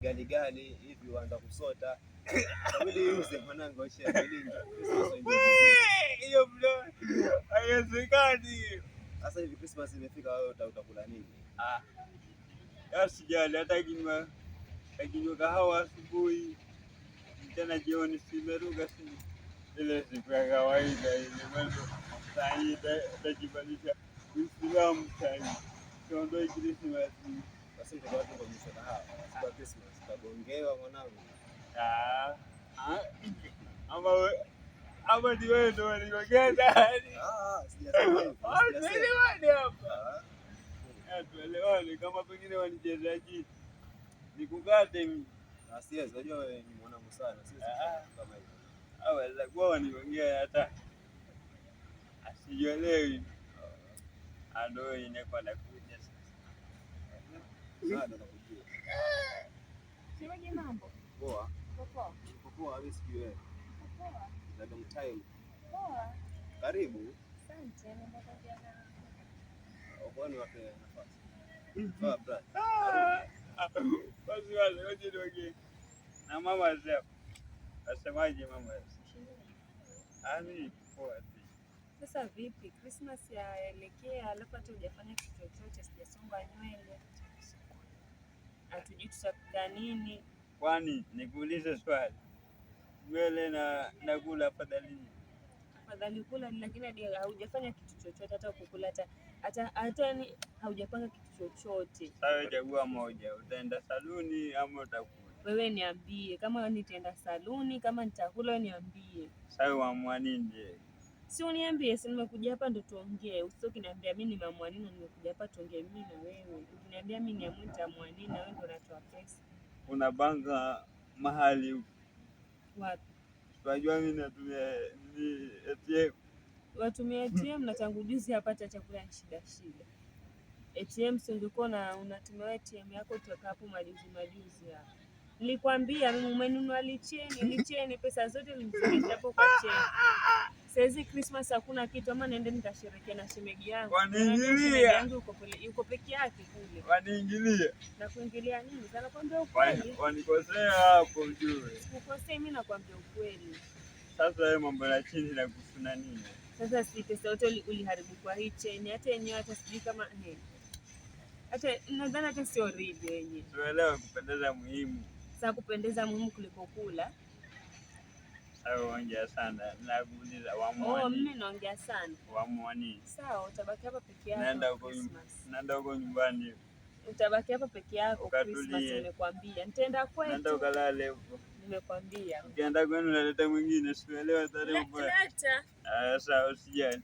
Gani gani hivi uanza kusota. Itabidi iuze mwanangu, aisha shilingi. Christmas waenjoy vizuri. Hiyo bro, haiwezekani. Sasa hivi Christmas imefika, wewe utakula nini? Ah, ya sijali hata kinywa kahawa asubuhi, mchana, jioni, simeruka si ile siku ya kawaida ile mwanzo. Saa hii tajibadilisha Uislamu saa hii tuondoe Christmas. Basi mtakuwa watu kwenye kahawa. Siku ya Christmas utagongewa mwanangu. Ah, ah, ama ni wewe ndo uligongea. Ah, sijasema hivyo. Ah, Sijasema. tuelewane hapa. Ah, Eh, tuelewane kama pengine wanichezaji nikukate mimi. ah, siwezi, unajua wewe ni mwanangu sana. Siwezi Ah. kama hivyo. Aweza kuwa wanigongea hata asijuelewi. Ando inakuwa nakuja sasa. Bado nakujua. Shemeji, mambo? Poa. Uko poa? Uko poa, mimi sijui wewe. Uko poa? Na long time. Poa. Karibu. Asante, nimekuja na Kwani wape nafasi. Sawa brother. Ah, basi wale wote niongee na mama sasa. Asemaje mama? Ani poa tu. Sasa vipi? Christmas yaelekea, alafu hata hujafanya kitu chochote, sijasonga nywele. Hatujui tutapika nini. Kwani nikuulize swali, nywele na kula afadhali nini? Afadhali kula, lakini hadi haujafanya kitu chochote, hata kukula hata ni haujapanga kitu chochote. Sawa, chagua moja, utaenda saluni ama utakula? Wewe niambie kama nitaenda saluni, kama nitakula, wewe niambie. Sawa, waamua nini je? Si uniambie, si nimekuja hapa ndo tuongee. Usitoki niambia mimi nimeamua nini, na nimekuja hapa tuongee mimi na wewe. Ukiniambia mimi niamue nitaamua nini, na wewe ndo unatoa pesa. Kuna banka mahali huko. Wapi? Unajua mimi natumia ni ATM. Watumia ATM na tangu juzi hapa hata chakula ni shida shida. ATM si ungekuwa na unatumia ATM yako toka hapo majuzi majuzi hapa. Nilikwambia mimi umenunua licheni, licheni pesa zote niliziweka hapo kwa cheni. Saizi Christmas hakuna kitu, ama niende nikasherehekea na shemeji yangu. Waniingilia. Unajua shemeji yangu yuko peke yake kule. Waniingilia, Na kuingilia nini? Sana nakwambia ukweli. Wanikosea hapo ujue. Sikukosei, mimi nakwambia ukweli. Sasa wewe mambo ya chini na kusuna nini? Sasa si pesa yote uliharibu kwa hii cheni, hata yenyewe hata sijui kama he. Hata nadhani hata sio real yenyewe. Tuelewe kupendeza muhimu. Sasa kupendeza muhimu kuliko kula. Sawa, ongea sana. Nakuuliza Oh, waamua mimi nini? naongea sana. Waamua nini? Sawa, utabaki hapa peke yako Naenda huko Christmas. Naenda huko nyumbani. Utabaki hapa peke yako Ukatulie. Christmas, nimekwambia. Nitaenda Naenda kwetu. ukalale huko. Nimekwambia. Ukienda kwenu unaleta mwingine, sielewa tarehe mbaya. Leta. Ah, sawa, usijali.